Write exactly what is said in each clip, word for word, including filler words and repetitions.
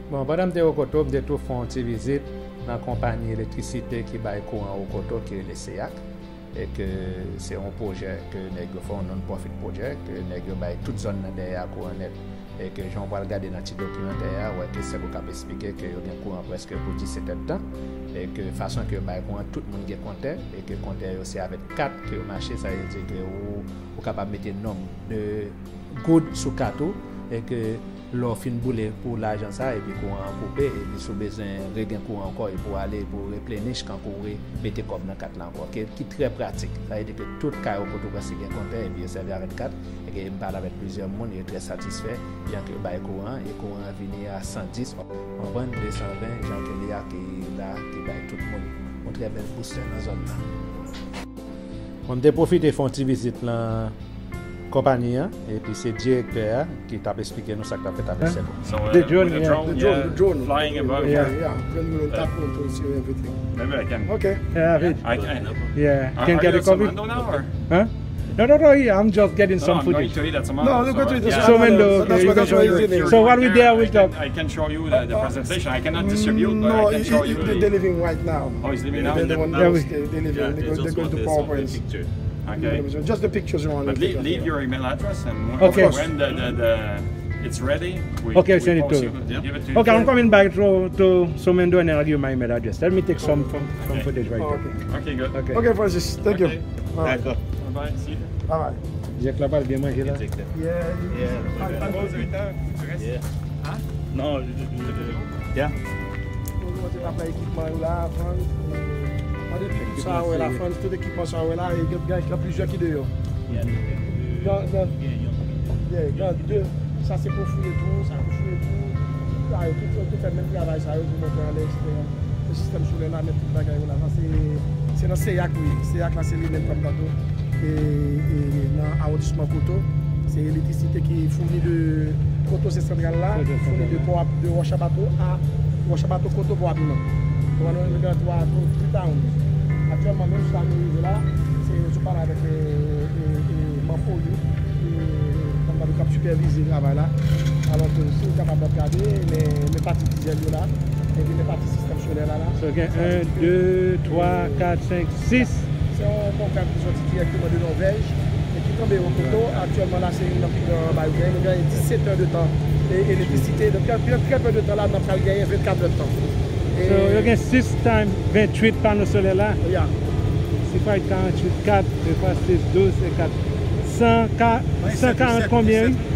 Bon, pandan m te Okoto, m te tou fè yon ti vizit nan konpayi elektrisite ki bay kouran Okoto, ki rele Seac, e ke se yon pwojè ke nèg yo fè, yon non-profit project, ke nèg yo bay tout zòn nan dèyè a kouran nèt, e ke jan w pral gade nan ti dokimantè a, w wè ke se yo k ap esplike ke yo gen kouran prèske pou disèt èdtan, e ke fason ke yo bay kouran, tout moun gen kontè, e ke kontè yo se avèk kat ke yo mache, sa vle di ke ou, ou kapab mete nonb de goud sou kat ou, e ke lè w fin boule pou lajan sa, epi kouran an koupe, epi si w bezwen regen kouran ankò, epi w ale pou replenish, kankou w remete kòb nan kat la ankò, ke, ki trè pratik. Sa vle di ke tout kay Okoto prèske gen kontè, epi yo sèvi avèk kat, e ke m pale avèk plizyè moun, yo trè satisfè, jan ke yo bay kouran, e kouran an vini a san dis, w konprann, de san ven, jan ke li a, ki la, ki bay tout moun yon trè bèl booster nan zòn nan. Bon, m te pwofite fè yon ti vizit nan konpayi an, epi se direktè a ki t ap esplike nou sa k t ap fèt avèk Seco. So, uh, the drone, with the yeah. Drone, the drone, yeah, the drone, flying above. Yeah, yeah, yeah. Then we will tap into see everything. Maybe I can. Okay. Yeah, have it. I can. Yeah. Are, can are get you a at copy? Samando now, or? Huh? No, no, no, yeah, I'm just getting no, some I'm footage. Going to eat at Samando. No, we're going to eat at Samando. Samando, okay, that's what, that's what he's eating. So what we there, we talk. I can show you the, the presentation. I cannot distribute, but no, I can show you. They're delivering right now. Oh, he's leaving now? They're the one that was delivering. They're going to PowerPoint. Okay. Just the pictures you want to take. But leave, leave your email address and when, okay, when the, the, the, it's ready, we, okay, we send it to you. Okay, I'm coming back to, to Somendo and I'll give you my email address. Let me take some, some, some footage right there. Okay, good. Okay, Francis, thank you. All right. D'accord. Bye-bye. See you. Bye-bye. Jèk la pral byen manje la. Yeah. Yeah. Non, yeah. Bon, nou te ap la ekipman yo la, Frans. Gade tout sa wè la, Frans, tout ekipman sa wè la, e gen, gen, gen plizyè ki deyò. Gen, gen, yeah, gen de, sa se pou fouye tou, sa pou fouye tou. Sa yo tout, yo tout fè menm travay sa yo pou monte anlè, et cetera. Se sistèm solè la, met tout bagay yo la. Sa se, se nan Seac, wi. Seac la, se li menm kòm tankou. E, e nan awondisman Koto, se elektrisite ki founi de Koto, se santral la, founi de Pò a, de Wòch a Bato a, Wòch a Bato, Koto, Pò a Piman. Konnen nou gen twa, twa town. Aktyèlman, menm sa nou rive la, se sou pale avèk, e, e, e, Manfoli, e, kòm tankou k ap sipèvize travay la. Alò ke si w kapab ap gade, men, men pati dizèl yo la, epi men pati sistèm solè la la. So, gen en, de, twa, kat, senk, sis. Se yon pon kab ki soti dirèkteman de Nòvèj e ki tonbe Okoto. Aktyèlman la, se youn nan pi gran bagay yo genyen. Nou genyen disèt è de tan e elektrisite. Donk, nan trè pè de tan la, n ap pral genyen vennkat è de tan. E so, yo gen sis times venntuit pano solè la. Yeah. Sis fwa uit, karanntuit, kat, de fwa sis, douz, e kat. San ka, san karant konbyen, wi?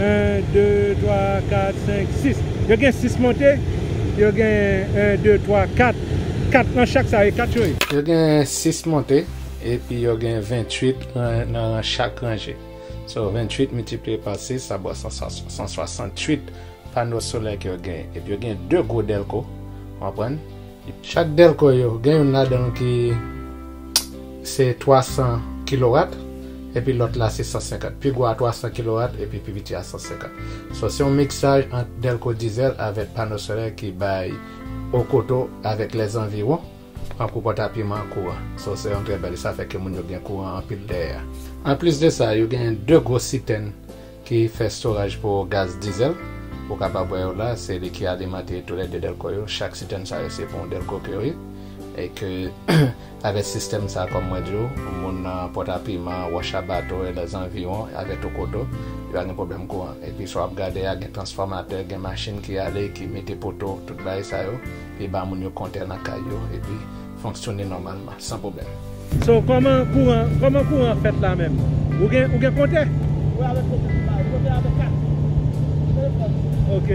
En, de, twa, kat, senk, sis. Yo gen sis monte, yo gen en, de, twa, kat. Kat nan chak sa, e kat yo ye. Yo gen sis monte, epi yo gen venntuit nan, nan chak ranje. So, venntuit miltipliye pa sis, sa ba w san, san swasanntuit pano solè ke yo genyen. Epi yo gen de gwo dèlko, w konprann? Chak dèlko yo, gen youn ladan l ki se twa san kilowat, epi lòt la se san senkant. Pi gwo a twa san kilowat, epi pi piti a san senkant. So, se yon miksaj ant dèlko dizèl avèk pano solè ki bay Okoto avèk lèzanviwon, tankou Pòtapiman kouran. So, se yon trè bèl, sa fè ke moun yo gen kouran anpil dèyè a. Anplis de sa, yo gen de gwo sitèn ki fè storaj pou gaz dizèl. Ou kapab wè yo la, se li ki alimante toulède dèlko yo. Chak sitèn sa yo, se pou yon dèlko ke yo ye. E ke avèk sistèm sa, kòm mwen di w, moun nan Pòtapiman, Wòch a Bato e lèzanviwon, avèk Okoto, yo pa gen pwoblèm kouran. Epi sa w ap gade a, gen transfòmatè, gen machin ki ale, ki mete poto, tout bagay sa yo, e ba moun yo kontè nan kay yo, epi fonksyone nòmalman, san pwoblèm. So, kòman kouran, kòman kouran fèt la menm? Ou gen, ou gen kontè? Wi, avèk kontè ki bay. Kontè avèk kat. Ok.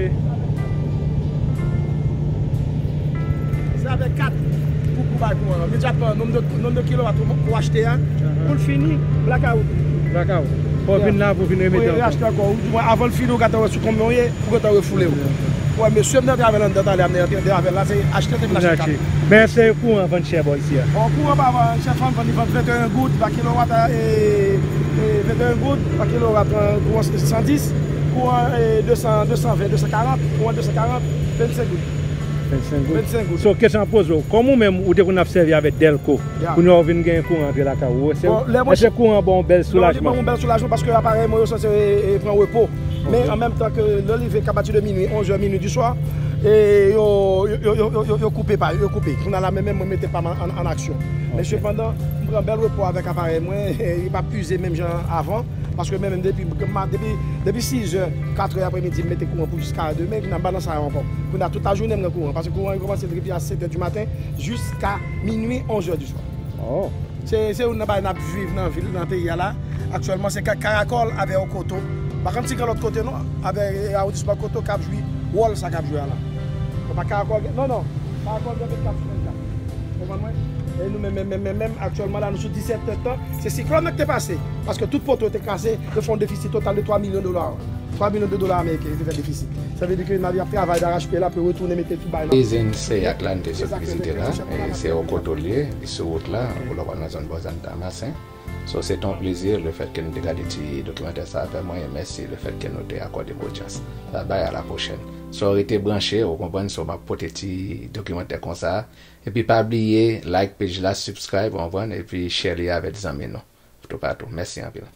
Se avèk kat pou, pou bay kouran an. Imedyatman, nonb de, nonb de kilowat ou, ou achte a, pou l fini, blackout. Blackout. Fò w vin la pou vin remete ankò. Ou reachte ankò. Ou di mwen, avan l fini, ou gentan wè sou konbyen w ye, ou gentan refoule w. Wè, mesye m nan travay anndan talè a, m nan antre avè l la, se achte te vin achte kat. Men èske kouran vann chè bò isi a? Bon, kouran pa vann chè, vann, li vann venteyen goud pa kilowat, e, e, venteyen goud pa kilowat, e, kouran san dis, kouran, e, de san, de san ven, de san karant, kouran de san karant, vennsenk goud. Vennsenk goud. Vennsenk goud. So, kesyon ap poze w, kòm ou menm, ou te konn ap sèvi avèk dèlko, kounye a w vin gen kouran antre lakay ou, èske, èske kouran ba w yon bèl soulajman? Non, li ban m yon bèl soulajman paske aparèy mwen yo sanse, e, e, pran repo. Men an menm tan ke lè l rive apati de minui, onz è, minui di swa, e yo, yo, yo, yo, yo, yo koupe pa, yo koupe. Kounye a la menm, mwen mete pa m an, an, an aksyon. Men sepandan, m pran bèl repo avèk aparèy mwen, li p ap ize menm jan avan, paske mwen menm depi, depi, depi sis è, kat è apremidi, m mete kouran pou jiska demen, kounye a m pa nan sa yo ankò. Kounye a tout lajounen m gen kouran, paske kouran an kòmanse depi a sèt è di maten jiska minui, onz è di swa. Se, se youn nan bagay n ap viv nan vil, nan peyi a la. Aktyèlman, se Ka-, Karakòl avè Okoto. Pa konn si gen lòt kote non, avè, e, awondisman Okoto k ap jwi wòl sa k ap jwe a la. Se pa Karakòl gen, non, non. Karakòl gen vennkat sou vennkat. Konprann mwen? E nou menm, menm, menm, menm, menm, aktyèlman la, nou sou disèt è tan. Se siklòn nan ki te pase. Paske tout poto te kase, yo fè yon defisi total de twa milyon dola. Twa milyon de dola ameriken, yo te fè defisi. Sa vle di ke n ap travay darachpye la pou yo retounen mete tout bagay nan. Izin Seyak la, n te sot vizite la. E se Okoto l ye, li sou wout la, pou l pral nan zòn Bòzàn Damasen. So, se te yon plezi lefètke nou te gade ti dokimantè sa avè mwen, e mèsi lefètke nou te akòde m odyans. Babay, a la pwochèn. So, rete branche, ou konprann, so, m ap pote ti dokimantè konsa. Epi pa bliye, like page la, subscribe, ou konprann, epi share li avèk zanmi nou. Toupatou. Mèsi anpil.